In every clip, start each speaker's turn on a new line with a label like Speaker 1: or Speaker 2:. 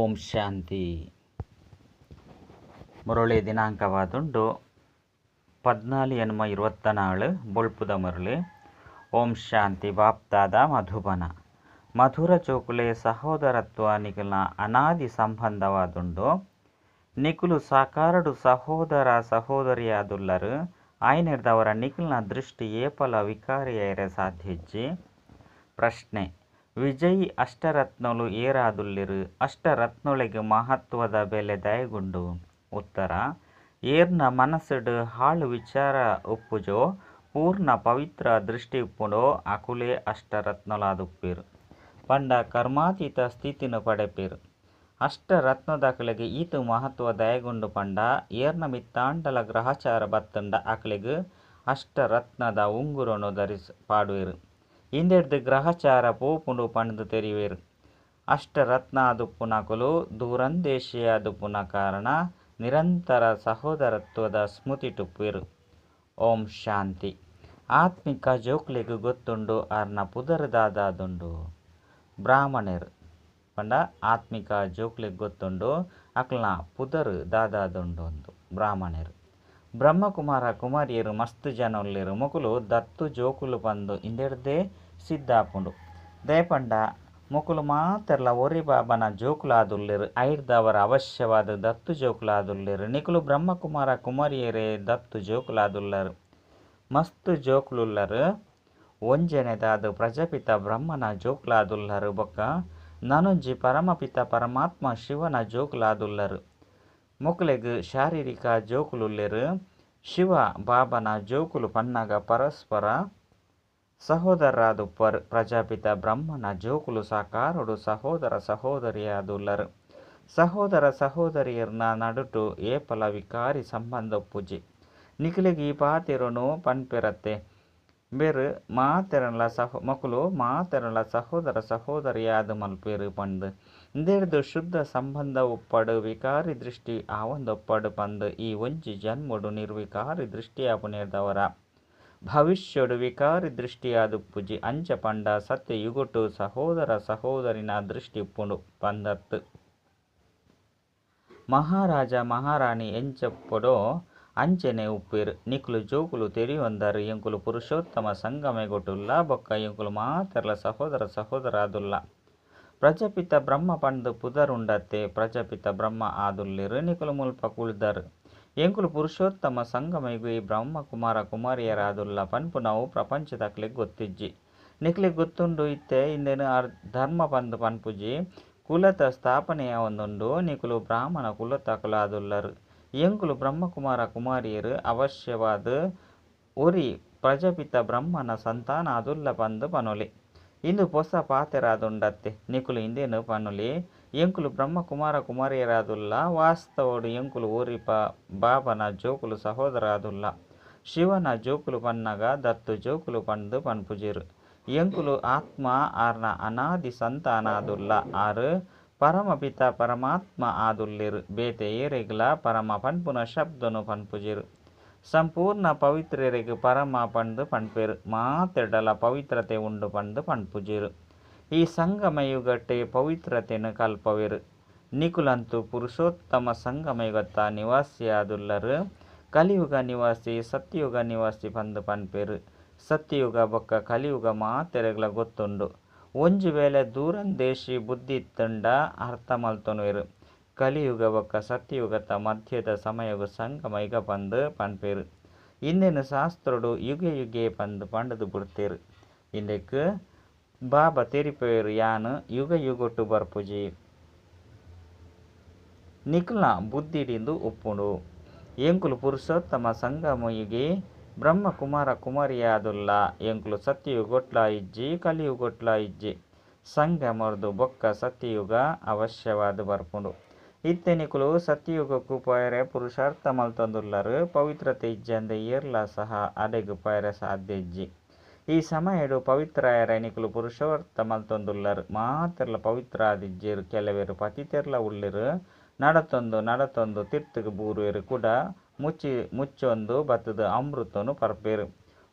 Speaker 1: ಓಂ ಶಾಂತಿ. ಮುರಳಿ ದಿನಾಂಕವಾದುಂಡು 14/8/24 ಬೊಳ್ಪುದ ಮುರಳಿ. ಓಂ ಶಾಂತಿ. ಬಾಪ್ದಾದ ಮಧುಬನ. ಮಧುರ ಚೋಕುಲೆ ಸಹೋದರತ್ವ ನಿಕುಲ್ನ ಅನಾದಿ ಸಂಬಂಧವಾದುಂಡು. ನಿಕುಲು ಸಾಕಾರಡು ಸಹೋದರ ಸಹೋದರಿಯಾದುಲ್ಲರು. ಆಯ್ನೆರ್ದವರ ನಿಕುಲ್ನ ದೃಷ್ಟಿ ಏಪಲ ವಿಕಾರಿಯಾಯರೆ ಸಾಧ್ಯಜ್ಜಿ. ಪ್ರಶ್ನೆ: ವಿಜಯಿ ಅಷ್ಟರತ್ನೊಲು ಏರಾದುಲ್ಲೆರ್? ಅಷ್ಟರತ್ನೊಳೆಗ್ ಮಹತ್ವದ ಬೆಲೆ ದಾಯೆಗುಂಡು? ಉತ್ತರ: ಏರ್ನ ಮನಸ್ಸುಡ್ ಹಾಳು ವಿಚಾರ ಉಪ್ಪುಜೋ, ಪೂರ್ಣ ಪವಿತ್ರ ದೃಷ್ಟಿ ಉಪ್ಪುಂಡೋ ಅಕುಲೇ ಅಷ್ಟರತ್ನೊಲಾದುಪ್ಪೆರ್. ಪಂಡ ಕರ್ಮಾತೀತ ಸ್ಥಿತಿನ್ ಪಡೆಪೆರ್. ಅಷ್ಟರತ್ನದಕಲೆಗ್ ಈತ್ ಮಹತ್ವ ದಾಯೆಗುಂಡು ಪಂಡ ಏರ್ನ ಮಿತ್ತಾಂಡಲ ಗ್ರಹಚಾರ ಬತ್ತುಂಡ ಅಕ್ಲೆಗ್ ಅಷ್ಟರತ್ನದ ಉಂಗುರೊನು ಧರಿಸ ಪಾಡುವೆರ್. ಇಂದೆಡ್ದ್ ಗ್ರಹಚಾರ ಪೋಪುಂಡು ಪಂದ್ ತೆರಿಯುವೆರ್. ಅಷ್ಟರತ್ನ ಆದುಪ್ಪುನಕುಲು ದೂರಂದೇಶಿಯಾದುಪ್ಪುನ ಕಾರಣ ನಿರಂತರ ಸಹೋದರತ್ವದ ಸ್ಮೃತಿಟುಪ್ಪುವೆರ್. ಓಂ ಶಾಂತಿ. ಆತ್ಮಿಕ ಜೋಕ್ಲೆಗ್ ಗೊತ್ತುಂಡು ಆರ್ನ ಪುದರ್ ದಾದಾದುಂಡು. ಬ್ರಾಹ್ಮಣೆರ್ ಪಂಡ ಆತ್ಮಿಕ ಜೋಕ್ಲೆಗ್ ಗೊತ್ತುಂಡು ಅಕ್ಲ್ನ ಪುದರ್ ದಾದಾದುಂಡು ಅಂದು ಬ್ರಾಹ್ಮಣೆರ್. ಬ್ರಹ್ಮಕುಮಾರ ಕುಮಾರಿಯರು ಮಸ್ತ್ ಜನ ಉಲ್ಲೆರ್. ಮೊಕುಲು ದತ್ತು ಜೋಕುಲು ಪಂದ್ ಇಂದೆಡ್ದೇ ಸಿದ್ಧ ಆಪುಂಡು. ದಾಯೆ ಪಂಡ ಮೊಕುಲು ಮಾತೆರ್ಲ ಒರಿ ಬಾಬನ ಜೋಕುಲಾದುಲ್ಲೆರ್. ಐಡ್ದಾವರ ಅವಶ್ಯವಾದ ದತ್ತು ಜೋಕುಲಾದುಲ್ಲೆರ್. ನಿಕುಲು ಬ್ರಹ್ಮಕುಮಾರ ಕುಮಾರಿಯರೇ ದತ್ತು ಜೋಕುಲಾದುಲ್ಲರ್. ಮಸ್ತ್ ಜೋಕುಲುಲ್ಲರ್. ಒಂಜನೆದಾದ್ ಪ್ರಜಾಪಿತ ಬ್ರಹ್ಮನ ಜೋಕುಲಾದುಲ್ಲರ್. ಬೊಕ್ಕ ನನೊಂಜಿ ಪರಮಪಿತ ಪರಮಾತ್ಮ ಶಿವನ ಜೋಕುಲಾದುಲ್ಲರ್. ಮೊಕುಲೆಗ್ ಶಾರೀರಿಕ ಜೋಕುಲುಲ್ಲೆರ್. ಶಿವ ಬಾಬನ ಜೋಕುಲು ಪನ್ನಗ ಪರಸ್ಪರ ಸಹೋದರರಾದುಪ್ಪರ್. ಪ್ರಜಾಪಿತ ಬ್ರಹ್ಮನ ಜೋಕುಲು ಸಾಕಾರೊಡು ಸಹೋದರ ಸಹೋದರಿಯಾದುಲ್ಲರ್. ಸಹೋದರ ಸಹೋದರಿಯರ್ನ ನಡುಟು ಏಪಲ ವಿಕಾರಿ ಸಂಬಂಧ ಉಪ್ಪುಜಿ. ನಿಕಲೆಗ್ ಈ ಪಾತೆರೊನು ಪನ್ಪೆರತ್ತೆ. ಬೇರ್ ಮಾತೆರ್ಲ ಸಹ ಮೊಕುಲು ಮಾತೆರ್ಲ ಸಹೋದರ ಸಹೋದರಿಯಾದ್ ಮಲ್ಪುವೆರ್ ಪಂದ್. ಇಂದೆಡ್ದ್ ಶುದ್ಧ ಸಂಬಂಧ ಉಪ್ಪಡ್, ವಿಕಾರಿ ದೃಷ್ಟಿ ಆವಂದೊಪ್ಪಡ್ ಪಂದ್. ಈ ಒಂಜಿ ಜನ್ಮೊಡು ನಿರ್ವಿಕಾರಿ ದೃಷ್ಟಿಯಾಪುನೆರ್ದಾವರ ಭವಿಷ್ಯೊಡು ವಿಕಾರಿ ದೃಷ್ಟಿಯಾದುಪ್ಪುಜಿ. ಅಂಚ ಪಂಡ ಸತ್ಯಯುಗೊಟು ಸಹೋದರ ಸಹೋದರಿನ ದೃಷ್ಟಿ ಉಪ್ಪುಂಡು ಪಂದತ್ತ್. ಮಹಾರಾಜ ಮಹಾರಾಣಿ ಎಂಚ ಉಪ್ಪೊಡೋ ಅಂಚೆನೆ ಉಪ್ಪುವೆರ್. ನಿಕುಲು ಜೋಕುಲು ತೆರಿಯೊಂದರ್ ಎಂಕುಲು ಪುರುಷೋತ್ತಮ ಸಂಗಮಯುಗಟುಲ್ಲ ಬೊಕ್ಕ ಎಂಕುಲು ಮಾತೆರ್ಲ ಸಹೋದರ ಸಹೋದರಾದುಲ್ಲ. ಪ್ರಜಾಪಿತ ಬ್ರಹ್ಮ ಪಂದ್ ಪುದರ್ ಉಂಡತ್ತೆ. ಪ್ರಜಾಪಿತ ಬ್ರಹ್ಮ ಆದುಲ್ಲೆರ್. ನಿಕುಲು ಮುಲ್ಪ ಕುಲ್ದರ್. ಎಂಕುಲು ಪುರುಷೋತ್ತಮ ಸಂಗಮಯುಗಿ ಬ್ರಹ್ಮಕುಮಾರ ಕುಮಾರಿಯರಾದುಲ್ಲ ಪನ್ಪುನವು ಪ್ರಪಂಚದಕ್ಲೆಗ್ ಗೊತ್ತಿಜ್ಜಿ. ನಿಕಲೆಗ್ ಗೊತ್ತುಂಡು ಇತ್ತೆ ಇಂದೆನ್ ಧರ್ಮ ಪಂದ್ ಪನ್ಪುಜಿ. ಕುಲತ ಸ್ಥಾಪನೆಯಾವೊಂದುಂಡು. ನಿಕುಲು ಬ್ರಾಹ್ಮಣ ಕುಲತಕುಲಾದುಲ್ಲರ್. ಎಂಕುಲು ಬ್ರಹ್ಮಕುಮಾರ ಕುಮಾರಿಯೆರ್ ಅವಶ್ಯವಾದ್ ಒರಿ ಪ್ರಜಾಪಿತ ಬ್ರಹ್ಮನ ಸಂತಾನ ಆದುಲ್ಲ ಪಂದ್ ಪನೊಲಿ. ಇಂದು ಪೊಸ ಪಾತೆರ ಆದುಂಡತ್ತೆ. ನಿಕುಲು ಇಂದೆನ್ ಪನೊಲಿ ಎಂಕುಲು ಬ್ರಹ್ಮಕುಮಾರ ಕುಮಾರಿಯರಾದುಲ್ಲ. ವಾಸ್ತವಡ್ ಎಂಕುಲು ಒರಿ ಬಾಬನ ಜೋಕುಲು ಸಹೋದರರಾದುಲ್ಲ. ಶಿವನ ಜೋಕುಲು ಪನ್ನಗ ದತ್ತು ಜೋಕುಲು ಪಂದ್ ಪನ್ಪುಜೆರ್. ಎಂಕುಲು ಆತ್ಮ ಆರ್ನ ಅನಾದಿ ಸಂತಾನ ಆದುಲ್ಲ. ಆರ್ ಪರಮಪಿತ ಪರಮಾತ್ಮ ಆದುಲ್ಲೆರ್. ಬೇತೆ ಏರೆಗ್ಲಾ ಪರಮ ಪನ್ಪುನ ಶಬ್ದನ್ ಪನ್ಪುಜೆರ್. ಸಂಪೂರ್ಣ ಪವಿತ್ರೆರೆಗ್ ಪರಮ ಪಂದ್ ಪನ್ಪೆರ್. ಮಾತೆರ್ಡಲ ಪವಿತ್ರತೆ ಉಂಡು ಪಂದ್ ಪನ್ಪುಜೆರ್. ಈ ಸಂಗಮಯುಗಟೇ ಪವಿತ್ರತೆನ್ ಕಲ್ಪವೆರ್. ನಿಕುಲಂತೂ ಪುರುಷೋತ್ತಮ ಸಂಗಮಯುಗದ ನಿವಾಸಿಯಾದುಲ್ಲರ್. ಕಲಿಯುಗ ನಿವಾಸಿ, ಸತ್ಯಯುಗ ನಿವಾಸಿ ಪಂದ್ ಪನ್ಪೆರ್. ಸತ್ಯಯುಗ ಬೊಕ್ಕ ಕಲಿಯುಗ ಮಾತೆರೆಗ್ಲಾ ಗೊತ್ತುಂಡು. ಒಂಜಿ ವೇಳೆ ದೂರಂದೇಶಿ ಬುದ್ಧಿ ಇತ್ತುಂಡ ಅರ್ಥ ಮಲ್ತೊನುವೆರ್. ಕಲಿಯುಗ ಬೊಕ್ಕ ಸತ್ಯಯುಗದ ಮಧ್ಯದ ಸಮಯಗ್ ಸಂಗಮಯುಗ ಪಂದ್ ಪನ್ಪೆರ್. ಇಂದೆನ್ ಶಾಸ್ತ್ರೊಡು ಯುಗೆ-ಯುಗೆ ಪಂದ್ ಪಂಡುದ್ ಬುಡ್ತೆರ್. ಇಂದೆಕ್ ಬಾಬಾ ತೆರಿಪಾವೆರ್ ಯಾನ್ ಯುಗ-ಯುಗಟು ಬರ್ಪುಜಿ. ನಿಕಲ್ನ ಬುದ್ಧಿಡ್ ಇಂದು ಉಪ್ಪುಂಡು. ಎಂಕುಲು ಪುರುಷೋತ್ತಮ ಸಂಗಮಯುಗಿ ಬ್ರಹ್ಮಕುಮಾರ ಕುಮಾರಿಯರಾದುಲ್ಲ. ಎಂಕುಲು ಸತ್ಯಯುಗೊಟ್ಲಾ ಇಜ್ಜಿ ಕಲಿಯುಗಟ್ಲಾ ಇಜ್ಜಿ. ಸಂಗಮರ್ದ್ ಬೊಕ್ಕ ಸತ್ಯಯುಗ ಅವಶ್ಯವಾದ್ ಬರ್ಪುಂಡು. ಇತ್ತೆ ನಿಕುಲು ಸತ್ಯಯುಗಕ್ ಪೋಯೆರೆ ಪುರುಷಾರ್ಥ ಮಲ್ತೊಂದುಲ್ಲರ್. ಪವಿತ್ರತೆ ಇಜ್ಜಂದೆ ಏರ್ಲಾ ಸಹ ಅಡೆಗ್ ಪೋಯೆರೆ ಸಾಧ್ಯ ಇಜ್ಜಿ. ಈ ಸಮಯಡ್ ಪವಿತ್ರ ಆಯೆರೆ ನಿಕುಲು ಪುರುಷಾರ್ಥ ಮಲ್ತೊಂದುಲ್ಲರ್. ಮಾತೆರ್ಲಾ ಪವಿತ್ರ ಆದಿಜ್ಜೆರ್ ಕೆಲವೆರ್ ಪತಿತೆರ್ಲಾ ಉಲ್ಲೆರ್. ನಡತೊಂದು ನಡತೊಂದು ತಿರ್ತುಗ್ ಬೂರುವೆರ್. ಕುಡ ಮುಚ್ಚೊಂದು ಬತ್ತುದು ಅಮೃತನ್ ಪರ್ಪೆರ್.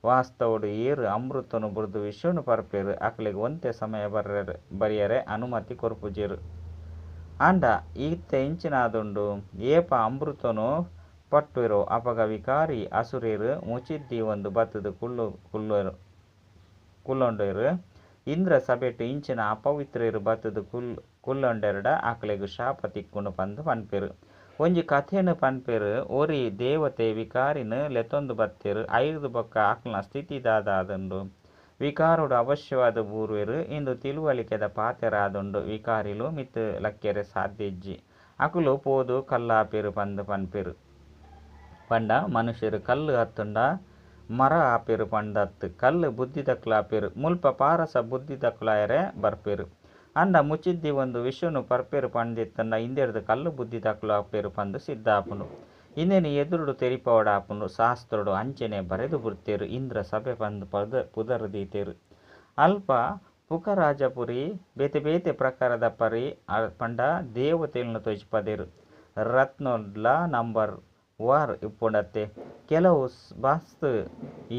Speaker 1: ವಾಸ್ತವಡ್ ಏರ್ ಅಮೃತನ್ ಬುಡ್ದು ವಿಷನ್ ಪರ್ಪೆರ್ ಅಕ್ಲೆಗ್ ಒಂತೆ ಸಮಯ ಬರಿಯೆರೆ ಅನುಮತಿ ಕೊರ್ಪುಜೆರ್. ಆಂಡ ಇತ್ತೆ ಎಂಚಿನ ಆದುಂಡು? ಏಪ ಅಮೃತೊನು ಪಟ್ಟುವೆರೋ ಅಪಗ ವಿಕಾರಿ ಅಸುರೆರ್ ಮುಚ್ಚಿದ್ ದೀವೊಂದು ಬತ್ತುದು ಕುಲ್ಲೊಂಡೆರ್. ಇಂದ್ರ ಸಭೆಟ್ ಇಂಚಿನ ಅಪವಿತ್ರೆರ್ ಬತ್ತುದು ಕುಲ್ಲೊಂಡೆರ್ಡ ಅಕ್ಲೆಗ್ ಶಾಪ ತಿಕ್ಕುಂಡು ಪಂದ್ ಪನ್ಪೆರ್. ಒಂಜಿ ಕಥೆನ್ ಪನ್ಪೆರ್ ಒರಿ ದೇವತೆ ವಿಕಾರಿನ್ ಲೆತೊಂದು ಬತ್ತೆರ್ ಅಯಿರ್ದ್ ಬೊಕ್ಕ ಅಕ್ಲ್ನ ಸ್ಥಿತಿ ದಾದ ಆದುಂಡು. ವಿಕಾರೊಡು ಅವಶ್ಯವಾದ್ ಬೂರುವೆರ್. ಇಂದು ತಿಳುವಳಿಕೆದ ಪಾತೆರ ಆದುಂಡು. ವಿಕಾರಿಲು ಮಿತ್ತ್ ಲಕ್ಕೆರೆ ಸಾಧ್ಯ ಇಜ್ಜಿ. ಅಕುಲು ಪೋದು ಕಲ್ಲಾಪೆರ್ ಪಂದ್ ಪನ್ಪೆರ್. ಪಂಡ ಮನುಷ್ಯೆರ್ ಕಲ್ಲ್ ಅತ್ತುಂಡ ಮರ ಆಪೆರ್ ಪಂದ್ ಅತ್ತ್. ಕಲ್ಲ್ ಬುದ್ಧಿದಕುಲಾಪೆರ್. ಮುಲ್ಪ ಪಾರಸ ಬುದ್ಧಿದಕುಲಾಯೆರೆ ಬರ್ಪೆರ್. ಆಂಡ ಮುಚ್ಚಿದ್ ದೀವೊಂದು ವಿಷೊನು ಪರ್ಪೆರ್ ಪಂದಿತ್ತುಂಡ ಇಂದೆರ್ದ್ ಕಲ್ಲ್ ಬುದ್ಧಿದಕುಲು ಆಪೆರ್ ಪಂದ್ ಸಿದ್ಧ ಆಪುಂಡು. ಇಂದೆನ್ ಎದುರುಡು ತೆರಿಪಾವೊಡಾಪುಂಡು. ಶಾಸ್ತ್ರೊಡು ಅಂಚನೆ ಬರೆದ್ ಬುಡ್ತೆರ್. ಇಂದ್ರ ಸಭೆ ಪಂದ್ ಪುದರ್ ದೀತೆರ್. ಅಲ್ಪ ಪುಕರಾಜಪುರಿ ಬೇತೆ ಬೇತೆ ಪ್ರಕಾರದ ಪರಿ ಪಂಡ ದೇವತೆಲ್ನ್ ತೋಜಿಪಾದೆರ್. ರತ್ನೊಡ್ಲಾ ನಂಬರ್ ವಾರ್ ಇಪ್ಪುಂಡತ್ತೆ. ಕೆಲವು ಮಸ್ತ್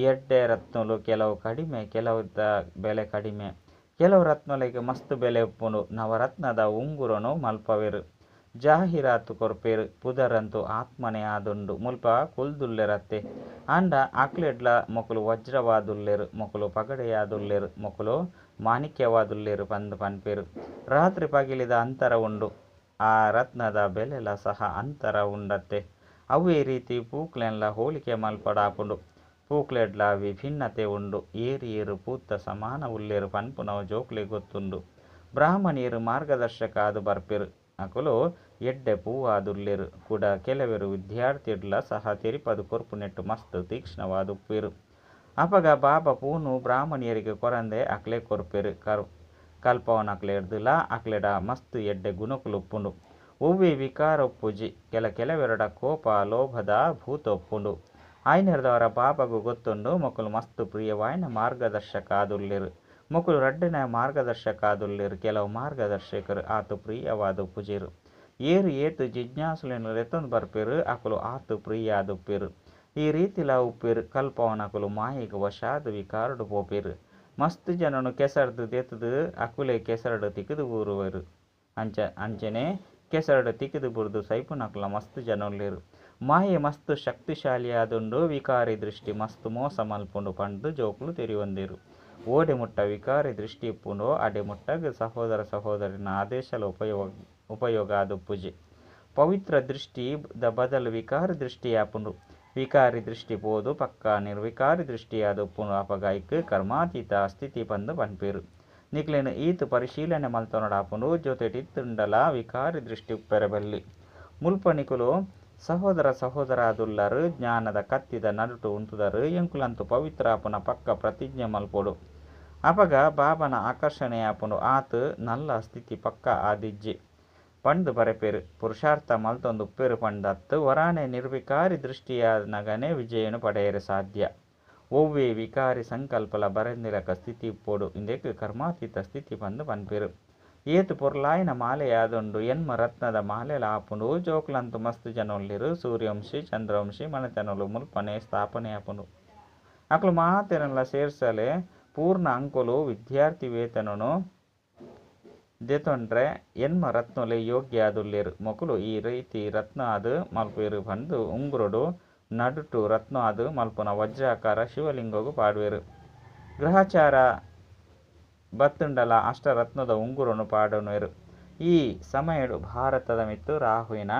Speaker 1: ಎಡ್ಡೆ ರತ್ನೊಲು ಕೆಲವು ಕಡಿಮೆ ಕೆಲವುತ ಬೆಲೆ ಕಡಿಮೆ. ಕೆಲವು ರತ್ನೊಲೆಗ್ ಮಸ್ತ್ ಬೆಲೆ ಉಪ್ಪುಂಡು. ನವರತ್ನದ ಉಂಗುರೊನು ಮಲ್ಪಾವೆರ್. ಜಾಹೀರಾತು ಕೊರ್ಪೆರ್. ಪುದರಂತೂ ಆತ್ಮನೇ ಆದುಂಡು. ಮುಲ್ಪ ಕುಲ್ದುಲ್ಲೆರತ್ತೆ. ಆಂಡ ಅಕ್ಲೆಡ್ಲಾ ಮೊಕುಲು ವಜ್ರವಾದುಲ್ಲೆರ್ ಮೊಕುಲು ಪಗಡೆಯಾದುಲ್ಲೆರ್ ಮೊಕುಲು ಮಾಣಿಕ್ಯವಾದುಲ್ಲೆರ್ ಪಂದ್ ಪನ್ಪೆರ್. ರಾತ್ರಿ ಪಗಲಿದ ಅಂತರ ಉಂಡು. ಆ ರತ್ನದ ಬೆಲೆಲ ಸಹ ಅಂತರ ಉಂಡತ್ತೆ. ಅವ್ವೇ ರೀತಿ ಪೂಕ್ಲೆನ್ಲ ಹೋಲಿಕೆ ಮಲ್ಪೊಡಾಪುಂಡು. ಪೂಕ್ಲೆಡ್ಲಾ ವಿಭಿನ್ನತೆ ಉಂಡು. ಏರ್ ಏರ್ ಪೂತ್ತ ಸಮಾನ ಉಲ್ಲೆರ್ ಪನ್ಪುನವು ಜೋಕ್ಲೆಗ್ ಗೊತ್ತುಂಡು. ಬ್ರಾಹ್ಮಣೆರ್ ಮಾರ್ಗದರ್ಶಕ ಆದ್ ಬರ್ಪೆರ್. ಅಕುಲು ಎಡ್ಡೆ ಪೂವಾದುಲ್ಲೆರ್. ಕುಡ ಕೆಲವೆರ್ ವಿದ್ಯಾರ್ಥಿಡ್ಲಾ ಸಹ ತೆರಿಪಾದ್ ಕೊರ್ಪುನೆಟ್ಟ್ ಮಸ್ತ್ ತೀಕ್ಷ್ಣವಾದ್ ಉಪ್ಪುವೆರ್. ಅಪಗ ಬಾಬಾ ಪೂನು ಬ್ರಾಹ್ಮಣೆರೆಗ್ ಕೊರಂದೆ ಅಕ್ಲೆಗ್ ಕೊರ್ಪೆರ್. ಕಲ್ಪಾವುನಕ್ಲೆರ್ದ್ ಲ ಅಕ್ಲೆಡ ಮಸ್ತ್ ಎಡ್ಡೆ ಗುಣಕುಲು ಉಪ್ಪುಂಡು. ಒವ್ವೇ ವಿಕಾರ ಉಪ್ಪುಜಿ. ಕೆಲಕೆಲವೆರೆಡ ಕೋಪ, ಲೋಭದ ಭೂತ ಉಪ್ಪುಂಡು. ಆಯಿನೆಡ್ದಾವರ ಬಾಬಾಗ್ ಗೊತ್ತುಂಡು ಮೊಕುಲು ಮಸ್ತ್ ಪ್ರಿಯವಾಯಿನ ಮಾರ್ಗದರ್ಶಕ ಆದುಲ್ಲೆರ್. ಮೊಕುಲು ರಡ್ಡನೆ ಮಾರ್ಗದರ್ಶಕ ಆದುಲ್ಲೆರ್. ಕೆಲವು ಮಾರ್ಗದರ್ಶಕರು ಆತ್ ಪ್ರಿಯವಾದ್ ಉಪ್ಪುಜೆರ್. ಏರ್ ಏತ್ ಜಿಜ್ಞಾಸುಲೆನ್ ಲೆತೊಂದು ಬರ್ಪೆರ್ ಅಕುಲು ಆತ್ ಪ್ರಿಯ ಆದುಪ್ಪೆರ್. ಈ ರೀತಿಲ ಉಪ್ಪುವೆರ್. ಕಲ್ಪಾವುನಕುಲು ಮಾಯೆಗ್ ವಶಾದ್ ವಿಕಾರಡ್ ಪೋಪೆರ್. ಮಸ್ತ್ ಜನನ್ ಕೆಸರ್ದ್ ದೆತ್ತ್ದ್ ಅಕುಲೇ ಕೆಸರ್ಡ್ ತಿಕ್ದ್ ಬೂರುವೆರ್. ಅಂಚನೆ ಕೆಸರ್ಡ್ ತಿಕ್ದ್ ಬೂರ್ದು ಸೈಪುನಕುಲ್ಲ ಮಸ್ತ್ ಜನ ಉಲ್ಲೆರ್. ಮಾಯೆ ಮಸ್ತ್ ಶಕ್ತಿಶಾಲಿ ಆದುಂಡು. ವಿಕಾರಿ ದೃಷ್ಟಿ ಮಸ್ತ್ ಮೋಸ ಮಲ್ಪುಂಡು ಪಂಡ್ದ್ ಜೋಕುಲು ತೆರಿಯೊಂದೆರ್. ಓಡೆ ಮುಟ್ಟ ವಿಕಾರಿ ದೃಷ್ಟಿ ಇಪ್ಪುಂಡೋ ಅಡೆ ಮುಟ್ಟಗ್ ಸಹೋದರ ಸಹೋದರಿನ ಆದೇಶಲ ಉಪಯೋಗ ಆದುಪ್ಪುಜಿ. ಪವಿತ್ರ ದೃಷ್ಟಿ ದ ಬದಲ್ ವಿಕಾರಿ ದೃಷ್ಟಿ ಆಪುಂಡು. ವಿಕಾರಿ ದೃಷ್ಟಿ ಪೋದು ಪಕ್ಕಾ ನಿರ್ವಿಕಾರಿ ದೃಷ್ಟಿ ಆದುಪ್ಪುಂಡು. ಅಪಗ ಅಯಿಕ್ ಕರ್ಮಾತೀತ ಸ್ಥಿತಿ ಪಂದ್ ಪನ್ಪೆರ್. ನಿಕ್ಲೆನ್ ಈತ್ ಪರಿಶೀಲನೆ ಮಲ್ತೊನೊಡಾಪುಂಡು. ಜೊತೆಟ್ ಇತ್ತುಂಡಲಾ ವಿಕಾರಿ ದೃಷ್ಟಿ ಉಪ್ಪೆರೆ ಬಲ್ಲಿ. ಮುಲ್ಪ ನಿಕುಲು ಸಹೋದರ ಸಹೋದರ ಆದುಲ್ಲರ್. ಜ್ಞಾನದ ಕತ್ತಿದ ನಡುಟು ಉಂತುದರ್. ಎಂಕುಲಂತೂ ಪವಿತ್ರ ಆಪುನ ಪಕ್ಕಾ ಪ್ರತಿಜ್ಞೆ ಮಲ್ಪೊಡು. ಅಪಗ ಬಾಬಾನ ಆಕರ್ಷಣೆ ಆಪುಂಡು. ಆತ್ ಮಲ್ಲ ಸ್ಥಿತಿ ಪಕ್ಕಾ ಆದಿಜ್ಜಿ ಪಂದ್ ಬರೆಪೆರ್. ಪುರುಷಾರ್ಥ ಮಲ್ತೊಂದು ಉಪ್ಪೆರ್ ಪಂದ್ ಅತ್ತ್. ಒರಾನೆ ನಿರ್ವಿಕಾರಿ ದೃಷ್ಟಿ ಆನಗನೇ ವಿಜಯನ್ ಪಡೆಯೆರೆ ಸಾಧ್ಯ. ಒವ್ವೇ ವಿಕಾರಿ ಸಂಕಲ್ಪಲ ಬರಂದಿಲಕ ಸ್ಥಿತಿ ಇಪ್ಪೊಡು. ಇಂದೆಕ್ ಕರ್ಮಾತೀತ ಸ್ಥಿತಿ ಪಂದ್ ಪನ್ಪೆರ್. ಏತ್ ಪೊರ್ಲಾಯಿನ ಮಾಲೆಯಾದುಂಡು. ಎನ್ಮ ರತ್ನದ ಮಾಲೆಲ ಆಪುಂಡು. ಜೋಕುಲಂತೂ ಮಸ್ತ್ ಜನ ಉಲ್ಲೆರ್. ಸೂರ್ಯವಂಶಿ ಚಂದ್ರವಂಶಿ ಮನೆತನೊಲು ಮುಲ್ಪನೆ ಸ್ಥಾಪನೆ ಆಪುಂಡು. ಅಕುಲು ಮಾತೆರೆನ್ಲ ಸೇರ್ಸಲೆ ಪೂರ್ಣ ಅಂಕೊಲು ವಿದ್ಯಾರ್ಥಿ ವೇತನೊನು ದೆತೊನ್ರೆ ಎನ್ಮ ರತ್ನೊಲೇ ಯೋಗ್ಯ ಆದುಲ್ಲೆರ್. ಮೊಕುಲು ಈ ರೀತಿ ರತ್ನ ಆದ್ ಮಲ್ಪುವೆರ್ ಪಂದ್ ಉಂಗುರೊಡು ನಡುಟು ರತ್ನ ಆದ್ ಮಲ್ಪುನ ವಜ್ರಾಕಾರ ಶಿವಲಿಂಗೊಗು ಪಾಡುವೆರ್. ಗ್ರಹಚಾರ ಬತ್ತುಂಡಲ ಅಷ್ಟರತ್ನದ ಉಂಗುರೊನು ಪಾಡೊನುವೆರ್. ಈ ಸಮಯಡ್ ಭಾರತದ ಮಿತ್ತ್ ರಾಹುವಿನ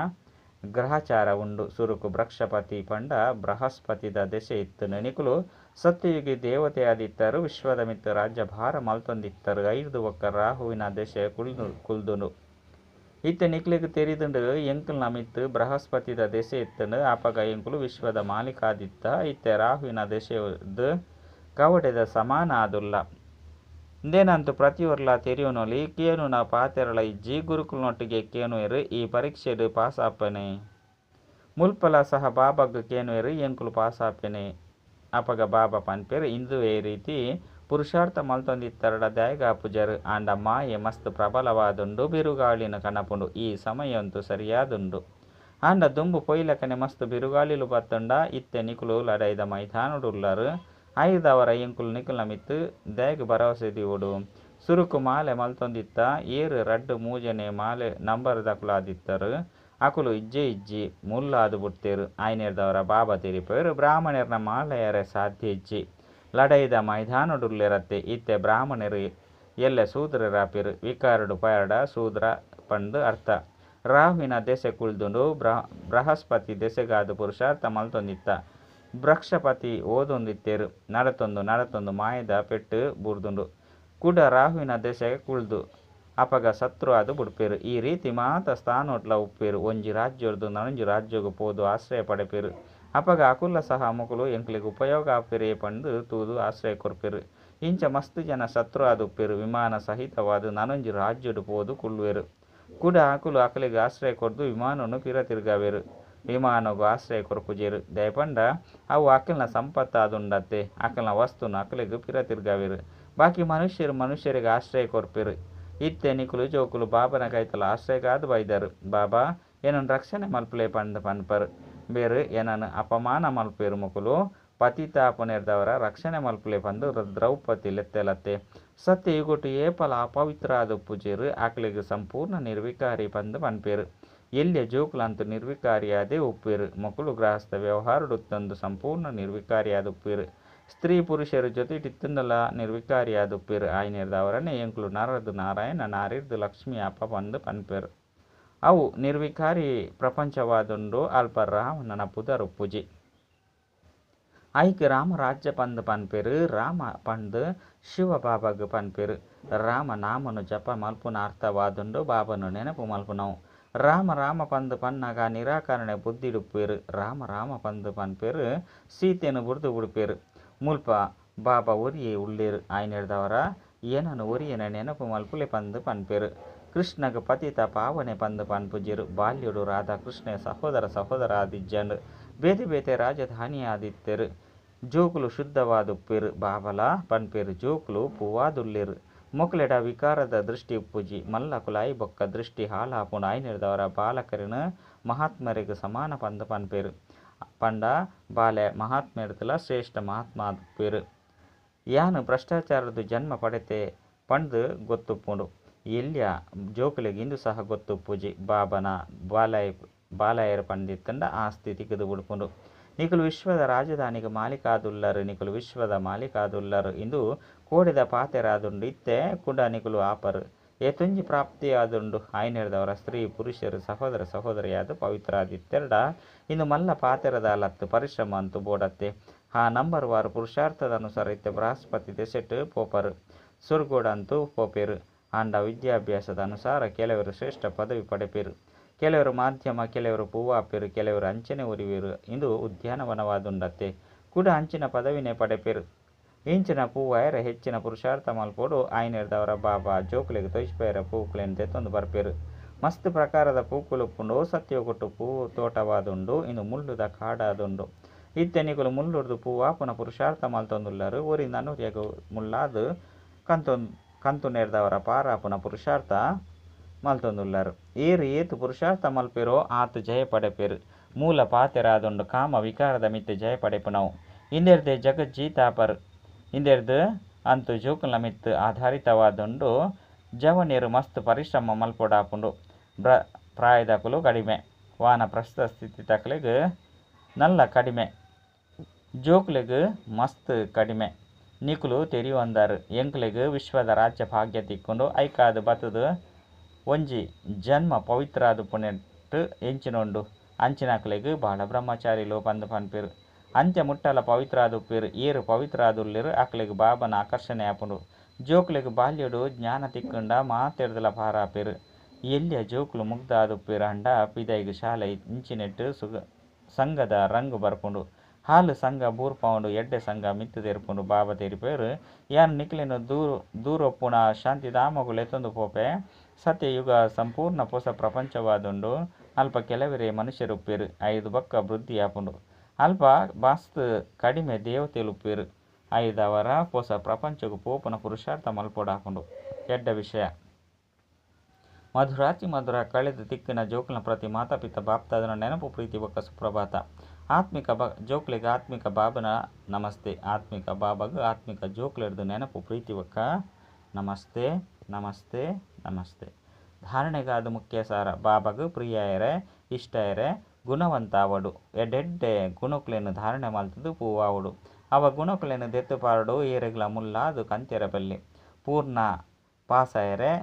Speaker 1: ಗ್ರಹಚಾರ ಉಂಡು. ಸುರುಕು ಬೃಕ್ಷಪತಿ ಪಂಡ ಬೃಹಸ್ಪತಿದ ದೆಸೆ ಇತ್ತುಂಡು. ನಿಕುಲು ಸತ್ಯಯುಗಿ ದೇವತೆ ಆದಿತ್ತರ್. ವಿಶ್ವದ ಮಿತ್ತ್ ರಾಜ್ಯಭಾರ ಮಲ್ತೊಂದಿತ್ತರ್. ಐರ್ದ್ ಬೊಕ್ಕ ರಾಹುವಿನ ದೆಸೆ ಕುಲ್ದುಂಡು. ಇತ್ತೆ ನಿಕ್ಲೆಗ್ ತೆರಿದುಂಡು ಎಂಕಲ್ನ ಮಿತ್ತ್ ಬೃಹಸ್ಪತಿದ ದೆಸೆ ಇತ್ತುಂಡು. ಅಪಗ ಎಂಕುಲು ವಿಶ್ವದ ಮಾಲೀಕ ಆದಿತ್ತ. ಇತ್ತೆ ರಾಹುವಿನ ದೆಸೆರ್ದ್ ಕವಡೆದ ಸಮಾನ ಆದುಲ್ಲ. ಉಂದೆನ್ ಅಂತೂ ಪ್ರತಿಯೊರಿಲಾ ತೆರಿಯೊನೊಲಿ. ಕೇನುನ ಪಾತೆರಲ ಇಜ್ಜಿ. ಗುರುಕುಲ್ನೊಟ್ಟಿಗೆ ಕೇನುವೆರ್ ಈ ಪರೀಕ್ಷೆಡ್ ಪಾಸಾಪೆನೆ. ಮುಲ್ಪಲ ಸಹ ಬಾಬಾಗ್ ಕೇನುವೆರ್ ಎಂಕುಲು ಪಾಸಾಪೆನೆ. ಅಪಗ ಬಾಬಾ ಪನ್ಪೆರ್ ಇಂದುವೇ ರೀತಿ ಪುರುಷಾರ್ಥ ಮಲ್ತೊಂದಿತ್ತರ್ಡ ದಾಯೆಗ್ ಆಪುಜರ್. ಆಂಡ ಮಾಯೆ ಮಸ್ತ್ ಪ್ರಬಲವಾದುಂಡು ಬಿರುಗಾಳಿನ್ ಕನಪುಂಡು. ಈ ಸಮಯಂತೂ ಸರಿಯಾದುಂಡು. ಆಂಡ ದುಂಬು ಪೋಯಿಲಕನೆ ಮಸ್ತ್ ಬಿರುಗಾಳಿಲು ಬತ್ತುಂಡ. ಇತ್ತೆ ನಿಕುಲು ಲಡಾಯಿದ ಮೈದಾನಡ್ ಉಲ್ಲರ್. ಆಯಿರ್ದಾವರ ಎಂಕುಲು ನಿಕಲ್ನ ಮಿತ್ತ್ ದಾಯೆಗ್ ಭರವಸೆ ದೀವೊಡು. ಸುರುಕು ಮಾಲೆ ಮಲ್ತೊಂದಿತ್ತ. ಏರ್ ರಡ್ಡ್ ಮೂಜನೆ ಮಾಲೆ ನಂಬರ್ದಕುಲಾದಿತ್ತರ್ ಅಕುಲು ಇಜ್ಜೇ ಇಜ್ಜಿ, ಮುಲ್ಲಾದ್ ಬುಡ್ತೆರ್. ಆಯಿನೆಡ್ದಾವರ ಬಾಬಾ ತೆರಿಪಾವೆರ್, ಬ್ರಾಹ್ಮಣೆರ್ನ ಮಾಲೆ ಆಯೆರೆ ಸಾಧ್ಯ ಇಜ್ಜಿ. ಲಡಾಯಿದ ಮೈದಾನೊಡುಲ್ಲೆರತ್ತೆ. ಇತ್ತೆ ಬ್ರಾಹ್ಮಣೆರ್ ಎಲ್ಲೆ ಶೂದ್ರೆರಾಪೆರ್. ವಿಕಾರಡ್ ಪೋಯೆರ್ಡ ಶೂದ್ರ ಪಂದ್ ಅರ್ಥ. ರಾಹುವಿನ ದೆಸೆ ಕುಲ್ದುಂಡು. ಬ್ರಹಸ್ಪತಿ ದೆಸೆಗಾದ್ ಪುರುಷಾರ್ಥ ಮಲ್ತೊಂದಿತ್ತ. ಬ್ರಕ್ಷಪತಿ ಓದೊಂದಿತ್ತೆರ್. ನಡತೊಂದು ನಡತೊಂದು ಮಾಯೆದ ಪೆಟ್ಟ್ ಬೂರ್ದುಂಡು. ಕುಡ ರಾಹುವಿನ ದೆಸೆ ಕುಲ್ದು. ಅಪಗ ಶತ್ರು ಆದ್ ಬುಡ್ಪೆರ್. ಈ ರೀತಿ ಮಾತ ಸ್ಥಾನೊಡ್ಲಾ ಉಪ್ಪುವೆರ್. ಒಂಜಿ ರಾಜ್ಯೊರ್ದು ನನೊಂಜಿ ರಾಜ್ಯೊಗು ಪೋದು ಆಶ್ರಯ ಪಡೆಪೆರ್. ಅಪಗ ಅಕುಲ್ಲ ಸಹ ಮೊಕುಲು ಎಂಕ್ಲೆಗ್ ಉಪಯೋಗ ಆಪೆರೇ ಪಂದ್ ತೂದು ಆಶ್ರಯ ಕೊರ್ಪೆರ್. ಇಂಚ ಮಸ್ತ್ ಜನ ಶತ್ರು ಆದ್ ಉಪ್ಪುವೆರ್. ವಿಮಾನ ಸಹಿತವಾದ್ ನನೊಂಜಿ ರಾಜ್ಯಡ್ ಪೋದು ಕುಲ್ಲುವೆರ್. ಕುಡ ಅಕುಲು ಅಕ್ಲೆಗ್ ಆಶ್ರಯ ಕೊರ್ದು ವಿಮಾನೊನು ಪಿರ ತಿರ್ಗಾವೆರ್. ವಿಮಾನೊಗು ಆಶ್ರಯ ಕೊರ್ಪುಜೆರ್. ದಾಯೆ ಪಂಡ ಅವು ಅಕಲ್ನ ಸಂಪತ್ತಾದುಂಡತ್ತೆ. ಅಕಲ್ನ ವಸ್ತುನು ಅಕ್ಲೆಗ್ ಪಿರ ತಿರ್ಗಾವೆರ್. ಬಾಕಿ ಮನುಷ್ಯೆರ್ ಮನುಷ್ಯೆರೆಗ್ ಆಶ್ರಯ ಕೊರ್ಪೆರ್. ಇತ್ತೆ ನಿಕುಲು ಜೋಕುಲು ಬಾಬನ ಕೈತಲ್ ಆಶ್ರಯಗಾದ್ ಬೈದರ್. ಬಾಬಾ ಎನನ್ ರಕ್ಷಣೆ ಮಲ್ಪುಲೆ ಪಂದ್ ಪನ್ಪರ್. ಇಂಬೆರ್ ಎನನ್ ಅಪಮಾನ ಮಲ್ಪುವೆರ್ ಮೊಕುಲು ಪತಿತಾಪುನೆರ್ದಾವರ ರಕ್ಷಣೆ ಮಲ್ಪುಲೆ ಪಂದ್ ದ್ರೌಪದಿ ಲೆತ್ತಲತ್ತೆ. ಸತ್ಯಯುಗೊಟು ಏಪಲ ಅಪವಿತ್ರ ಆದ್ ಉಪ್ಪುಜೆರ್. ಅಕ್ಲೆಗ್ ಸಂಪೂರ್ಣ ನಿರ್ವಿಕಾರಿ ಪಂದ್ ಪನ್ಪೆರ್. ಎಲ್ಯ ಜೋಕುಲಂತೂ ನಿರ್ವಿಕಾರಿಯಾದೇ ಉಪ್ಪುವೆರ್. ಮೊಕುಲು ಗೃಹಸ್ಥ ವ್ಯವಹಾರಡ್ ಇತ್ತೊಂದು ಸಂಪೂರ್ಣ ನಿರ್ವಿಕಾರಿಯಾದ್ ಉಪ್ಪುವೆರ್. ಸ್ತ್ರೀ ಪುರುಷೆರ್ ಜೊತೆಟಿತ್ತುಂಡಲಾ ನಿರ್ವಿಕಾರಿಯಾದ್ ಉಪ್ಪುವೆರ್. ಆಯಿನೆಡ್ದಾವರನೇ ಎಂಕುಲು ನರರ್ದ್ ನಾರಾಯಣ ನಾರಿರ್ದ್ ಲಕ್ಷ್ಮಿ ಆಪ ಪಂದ್ ಪನ್ಪೆರ್. ಅವು ನಿರ್ವಿಕಾರಿ ಪ್ರಪಂಚವಾದುಂಡು. ಅಲ್ಪ ರಾವಣನ ಪುದರ್ ಉಪ್ಪುಜಿ. ಅಯಿಕ್ ರಾಮರಾಜ್ಯ ಪಂದ್ ಪನ್ಪೆರ್. ರಾಮ ಪಂದ್ ಶಿವಬಾಬಗ್ ಪನ್ಪೆರ್. ರಾಮ ನಾಮೊನು ಜಪ ಮಲ್ಪುನ ಅರ್ಥವಾದುಂಡು ಬಾಬಾನ ನೆನಪು ಮಲ್ಪುನವು. ರಾಮ-ರಾಮ ಪಂದ್ ಪನ್ನಗ ನಿರಾಕರಣೆ ಬುದ್ಧಿಡ್ ಉಪ್ಪುವೆರ್. ರಾಮ-ರಾಮ ಪಂದ್ ಪನ್ಪೆರ್ ಸೀತೆನ್ ಬುಡ್ದು ಬುಡ್ಪೆರ್. ಮುಲ್ಪ ಬಾಬಾ ಒರಿಯೇ ಉಲ್ಲೆರ್ ಆಯಿನೆಡ್ದಾವರ ಎನನ್ ಒರಿಯನೇ ನೆನಪು ಮಲ್ಪುಲೆ ಪಂದ್ ಪನ್ಪೆರ್. ಕೃಷ್ಣಗ್ ಪತಿತ ಪಾವನೆ ಪಂದ್ ಪನ್ಪುಜೆರ್. ಬಾಲ್ಯೊಡು ರಾಧಾ-ಕೃಷ್ಣ ಸಹೋದರ ಸಹೋದರಿ ಆದಿಜ್ಜಾಂಡ್. ಬೇತೆ-ಬೇತೆ ರಾಜಧಾನಿಯಾದಿತ್ತೆರ್. ಜೋಕುಲು ಶುದ್ಧವಾದ್ ಉಪ್ಪುವೆರ್. ಬಾಬಾಲ ಪನ್ಪೆರ್ ಜೋಕುಲು ಪೂವಾದುಲ್ಲೆರ್. ಮೊಕ್ಲೆಡ ವಿಕಾರದ ದೃಷ್ಟಿ ಉಪ್ಪುಜಿ. ಮಲ್ಲಕುಲಾಯಿ ಬೊಕ್ಕ ದೃಷ್ಟಿ ಹಾಳಾಪುಂಡು. ಆಯಿನೆಡ್ದಾವರ ಬಾಲಕೆರೆನ್ ಮಹಾತ್ಮೆರೆಗ್ ಸಮಾನ ಪಂದ್ ಪನ್ಪೆರ್. ಪಂಡ ಬಾಲೆ ಮಹಾತ್ಮೆರ್ದ್ಲಾ ಶ್ರೇಷ್ಠ ಮಹಾತ್ಮ ಆದುಪ್ಪುವೆರ್. ಯಾನ್ ಭ್ರಷ್ಟಾಚಾರರ್ದ್ ಜನ್ಮ ಪಡೆತೆ ಪಂದ್ ಗೊತ್ತುಪ್ಪುಂಡು. ಎಲ್ಯ ಜೋಕುಲೆಗ್ ಇಂದು ಸಹ ಗೊತ್ತುಪ್ಪುಜಿ. ಬಾಬಾನ ಬಾಲಾಯೆರ್ ಪಂದಿತ್ತುಂಡ ಆಸ್ತಿ ತಿಕ್ಕುದು ಬುಡ್ಪುಂಡು. ನಿಕುಲು ವಿಶ್ವದ ರಾಜಧಾನಿಗ್ ಮಾಲೀಕ ಆದುಲ್ಲರ್. ನಿಕುಲು ವಿಶ್ವದ ಮಾಲೀಕ ಆದುಲ್ಲರ್. ಇಂದು ಕೋಡೆದ ಪಾತೆರ ಆದುಂಡು. ಇತ್ತೆ ಕುಡ ನಿಕುಲು ಆಪರ್. ಏತೊಂಜಿ ಪ್ರಾಪ್ತಿಯಾದುಂಡು. ಆಯಿನೆಡ್ದಾವರ ಸ್ತ್ರೀ ಪುರುಷೆರ್ ಸಹೋದರ ಸಹೋದರಿಯಾದ್ ಪವಿತ್ರ ಆದಿತ್ತೆರ್ಡ ಇಂದು ಮಲ್ಲ ಪಾತೆರ ದಾಲ ಅತ್ತ್. ಪರಿಶ್ರಮ ಅಂತೂ ಬೋಡತ್ತೆ. ಹಾ ನಂಬರ್ ವಾರ್ ಪುರುಷಾರ್ಥದ ಅನುಸಾರ ಇತ್ತೆ ಬೃಹಸ್ಪತಿ ದೆಸೆಟ್ ಪೋಪರ್. ಸೊರ್ಗೊಡಂತೂ ಪೋಪೆರ್. ಆಂಡ ವಿದ್ಯಾಭ್ಯಾಸದ ಅನುಸಾರ ಕೆಲವೆರ್ ಶ್ರೇಷ್ಠ ಪದವಿ ಪಡೆಪೆರ್. ಕೆಲವೆರ್ ಮಾಧ್ಯಮ, ಕೆಲವೆರ್ ಪೂವಾಪೆರ್, ಕೆಲವೆರ್ ಅಂಚನೆ ಒರಿಯುವೆರ್. ಇಂದು ಉದ್ಯಾನವನವಾದುಂಡತ್ತೆ. ಕುಡ ಅಂಚಿನ ಪದವಿನೇ ಪಡೆಪೆರ್. ಇಂಚಿನ ಪೂವಾಯೆರೆ ಹೆಚ್ಚಿನ ಪುರುಷಾರ್ಥ ಮಲ್ಪೊಡು. ಆಯಿನೆಡ್ದಾವರ ಬಾಬಾ ಜೋಕುಲೆಗ್ ತೋಜಿಪಾಯೆರೆ ಪೂಕುಲೆನ್ ದೆತ್ತೊಂದು ಬರ್ಪೆರ್. ಮಸ್ತ್ ಪ್ರಕಾರದ ಪೂಕುಲು ಉಪ್ಪುಂಡು. ಸತ್ಯಯುಗೊಟು ಪೂ ತೋಟವಾದುಂಡು. ಇಂದು ಮುಳ್ಳುದ ಕಾಡಾದುಂಡು. ಇತ್ತೆ ನಿಕುಲು ಮುಳ್ಳುರ್ದು ಪೂವಾಪುನ ಪುರುಷಾರ್ಥ ಮಲ್ತೊಂದುಲ್ಲರ್. ಒರಿ ನನೊರಿಯಗ್ ಮುಳ್ಳಾದ್ ಕಂತುನೆರ್ದಾವರ ಪಾರಾಪುನ ಪುರುಷಾರ್ಥ ಮಲ್ತೊಂದುಲ್ಲರ್. ಏರ್ ಏತ್ ಪುರುಷಾರ್ಥ ಮಲ್ಪುವೆರೋ ಆತ್ ಜಯ ಪಡೆಪೆರ್. ಮೂಲ ಪಾತೆರ ಆದುಂಡು ಕಾಮ ವಿಕಾರದ ಮಿತ್ತ್ ಜಯ ಪಡೆಪುನವು. ಇಂದೆರ್ದೆ ಜಗಜ್ಜೀತ ಆಪರ್. ಇಂದೆರ್ದ್ ಅಂತೂ ಜೋಕುಲ್ನ ಮಿತ್ತ್ ಆಧಾರಿತವಾದುಂಡು. ಜವನೆರ್ ಮಸ್ತ್ ಪರಿಶ್ರಮ ಮಲ್ಪೊಡಾಪುಂಡು. ಪ್ರಾಯದಕುಲು ಕಡಿಮೆ. ವಾನಪ್ರಸ್ಥ ಸ್ಥಿತಿತಕ್ಲೆಗ್ ನಲ್ಲ ಕಡಿಮೆ. ಜೋಕುಲೆಗ್ ಮಸ್ತ್ ಕಡಿಮೆ. ನಿಕುಲು ತೆರಿಯೊಂದರ್ ಎಂಕ್ಲೆಗ್ ವಿಶ್ವದ ರಾಜ್ಯ ಭಾಗ್ಯ ತಿಕ್ಕುಂಡು. ಐಕಾದ್ ಬತ್ತುದು ಒಂಜಿ ಜನ್ಮ ಪವಿತ್ರ ಆದುಪ್ಪುನೆಟ್ ಎಂಚಿನ ಉಂಡು. ಅಂಚಿನಕ್ಲೆಗ್ ಬಾಲ ಬ್ರಹ್ಮಚಾರಿಲು ಪಂದ್ ಪನ್ಪೆರ್. ಅಂತ್ಯ ಮುಟ್ಟಲ ಪವಿತ್ರ ಆದುಪ್ಪುವೆರ್. ಏರ್ ಪವಿತ್ರ ಆದುಲ್ಲೆರ್ ಅಕ್ಲೆಗ್ ಬಾಬನ ಆಕರ್ಷಣೆ ಆಪುಂಡು. ಜೋಕುಲೆಗ್ ಬಾಲ್ಯೊಡು ಜ್ಞಾನ ತಿಕ್ಕುಂಡ ಮಾತೆಡ್ದಲ ಪಾರಾಪೆರ್. ಎಲ್ಯ ಜೋಕುಲು ಮುಗ್ಧ ಆದುಪ್ಪುವೆರ್ ಆಂಡ ಪಿದಯಿಗ್ ಶಾಲೆ ಇಂಚಿನೆಟ್ಟ್ ಸಂಗದ ರಂಗ್ ಬರ್ಪುಂಡು. ಹಾಳ್ ಸಂಗ ಬೂರ್ಪಾವುಂಡು ಎಡ್ಡೆ ಸಂಗ ಮಿತ್ತ್ ದೆರ್ಪುಂಡು. ಬಾಬಾ ತೆರಿಪಾಯೆರ್, ಯಾನ್ ನಿಕ್ಲೆನ್ ದೂರೊಪ್ಪುನ ಶಾಂತಿಧಾಮೊಗು ಲೆತೊಂದು ಪೋಪೆ. ಸತ್ಯಯುಗ ಸಂಪೂರ್ಣ ಪೊಸ ಪ್ರಪಂಚವಾದುಂಡು. ಅಲ್ಪ ಕೆಲವೆರೇ ಮನುಷ್ಯೆರ್ ಉಪ್ಪುವೆರ್. ಐರ್ದ್ ಬೊಕ್ಕ ವೃದ್ಧಿ ಆಪುಂಡು. ಅಲ್ಪ ಮಸ್ತ್ ಕಡಿಮೆ ದೇವತೆಲು ಉಪ್ಪುವೆರ್. ಐದಾವರ ಪೊಸ ಪ್ರಪಂಚೊಗು ಪೋಪುನ ಪುರುಷಾರ್ಥ ಮಲ್ಪೊಡಾಪುಂಡು. ಎಡ್ಡೆ ವಿಷಯ. ಮಧುರಾತಿ ಮಧುರ ಕಳೆದ್ ತಿಕ್ಕಿನ ಜೋಕುಲ್ನ ಪ್ರತಿ ಮಾತಾ-ಪಿತಾ ಬಾಪ್ದಾದನ ನೆನಪು ಪ್ರೀತಿ ಬೊಕ್ಕ ಸುಪ್ರಭಾತ. ಆತ್ಮಿಕ ಜೋಕ್ಲೆಗ್ ಆತ್ಮಿಕ ಬಾಬನ ನಮಸ್ತೆ. ಆತ್ಮಿಕ ಬಾಬಗ್ ಆತ್ಮಿಕ ಜೋಕ್ಲೆಡ್ದ್ ನೆನಪು ಪ್ರೀತಿ ಬೊಕ್ಕ ನಮಸ್ತೆ ನಮಸ್ತೆ ನಮಸ್ತೆ. ಧಾರಣೆಗಾದ ಮುಖ್ಯ ಸಾರ ಬಾಬಾಗ್ ಪ್ರಿಯಾಯೆರೆ ಇಷ್ಟಾಯೆರೆ ಗುಣವಂತ ಆವೊಡು. ಎಡ್ಡೆಡ್ಡೆ ಗುಣಕ್ಲೆನ್ ಧಾರಣೆ ಮಲ್ತುದು ಪೂವಾವೊಡು. ಅವ ಗುಣಕ್ಲೆನ್ ದೆತ್ತ್ ಪಾರೊಡು ಏರೆಗ್ಲಾ ಮುಲ್ಲಾದ್ ಕಂತೆರೆ ಬಲ್ಲಿ. ಪೂರ್ಣ ಪಾಸಾಯೆರೆ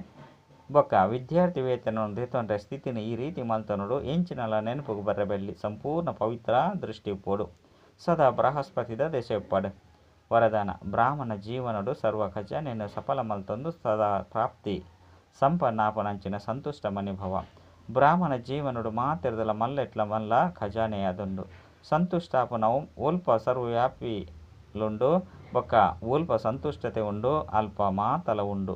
Speaker 1: ಬೊಕ್ಕ ವಿದ್ಯಾರ್ಥಿ ವೇತನನ್ ದೆತೊನರೆ ಸ್ಥಿತಿನ್ ಈ ರೀತಿ ಮಲ್ತೊನೊಡು ಎಂಚಿನಲ ನೆನಪುಗು ಬರ್ರೆ ಬಲ್ಲಿ ಸಂಪೂರ್ಣ ಪವಿತ್ರ ದೃಷ್ಟಿ ಇಪ್ಪೊಡು. ಸದಾ ಬೃಹಸ್ಪತಿದ ದೆಸೆ ಇಪ್ಪಡ್. ವರದಾನ ಬ್ರಾಹ್ಮಣ ಜೀವನಡ್ ಸರ್ವ ಖಜಾನೆನ್ ಸಫಲ ಮಲ್ತೊಂದು ಸದಾ ಪ್ರಾಪ್ತಿ ಸಂಪನ್ನ ಆಪುನಂಚಿನ ಸಂತುಷ್ಟ ಮನಿ ಭವ. ಬ್ರಾಹ್ಮಣ ಜೀವನಡ್ ಮಾತೆರ್ದಲ ಮಲ್ಲೆಟ್ಲ ಮಲ್ಲ ಖಜಾನೆಯಾದುಂಡು. ಸಂತುಷ್ಟ ಆಪುನವು ಒಲ್ಪ ಸರ್ವವ್ಯಾಪಿ ಲುಂಡು ಬೊಕ್ಕ ಒಲ್ಪ ಸಂತುಷ್ಟತೆ ಉಂಡು ಅಲ್ಪ ಮಾತಲ ಉಂಡು.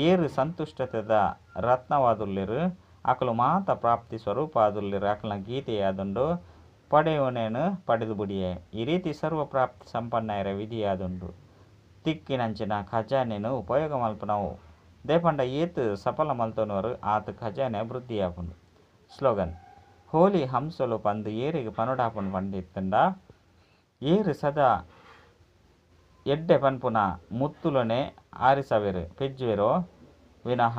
Speaker 1: ಏರ್ ಸಂತುಷ್ಟತೆದ ರತ್ನವಾದುಲ್ಲೆರ್ ಅಕುಲು ಮಾತ ಪ್ರಾಪ್ತಿ ಸ್ವರೂಪ ಆದುಲ್ಲೆರ್ ಅಕಲ್ನ ಗೀತೆಯಾದುಂಡು ಪಡೆಯುನೇನ್ ಪಡೆದ್ ಬುಡಿಯೆ. ಈ ರೀತಿ ಸರ್ವ ಪ್ರಾಪ್ತಿ ಸಂಪನ್ನಯೆರೆ ವಿಧಿಯಾದುಂಡು. ತಿಕ್ಕಿನಂಚಿನ ಖಜಾನೆನ್ ಉಪಯೋಗ ಮಲ್ಪುನವು ದಾಯೆ ಪಂಡ ಏತ್ ಸಫಲ ಮಲ್ತೊನುವರ್ ಆತ್ ಖಜಾನೆ ವೃದ್ಧಿಯಾಪುಂಡು. ಸ್ಲೋಗನ್ ಹೋಲಿ ಹಂಸಲು ಪಂದ್ ಏರೆಗ್ ಪನೊಡಾಪುಂಡು ಪಂದಿತ್ತುಂಡ ಏರ್ ಸದಾ ಎಡ್ಡೆ ಪನ್ಪುನ ಮುತ್ತುಲನೆ ಆರಿಸವೆರ್ ಪೆಜ್ಜುವೆರೋ ವಿನಃ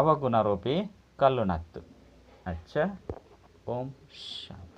Speaker 1: ಅವಗುಣರೂಪಿ ಕಲ್ಲುನತ್ತು. ಅಚ್ಚ ಓಂ ಶಾಂತಿ.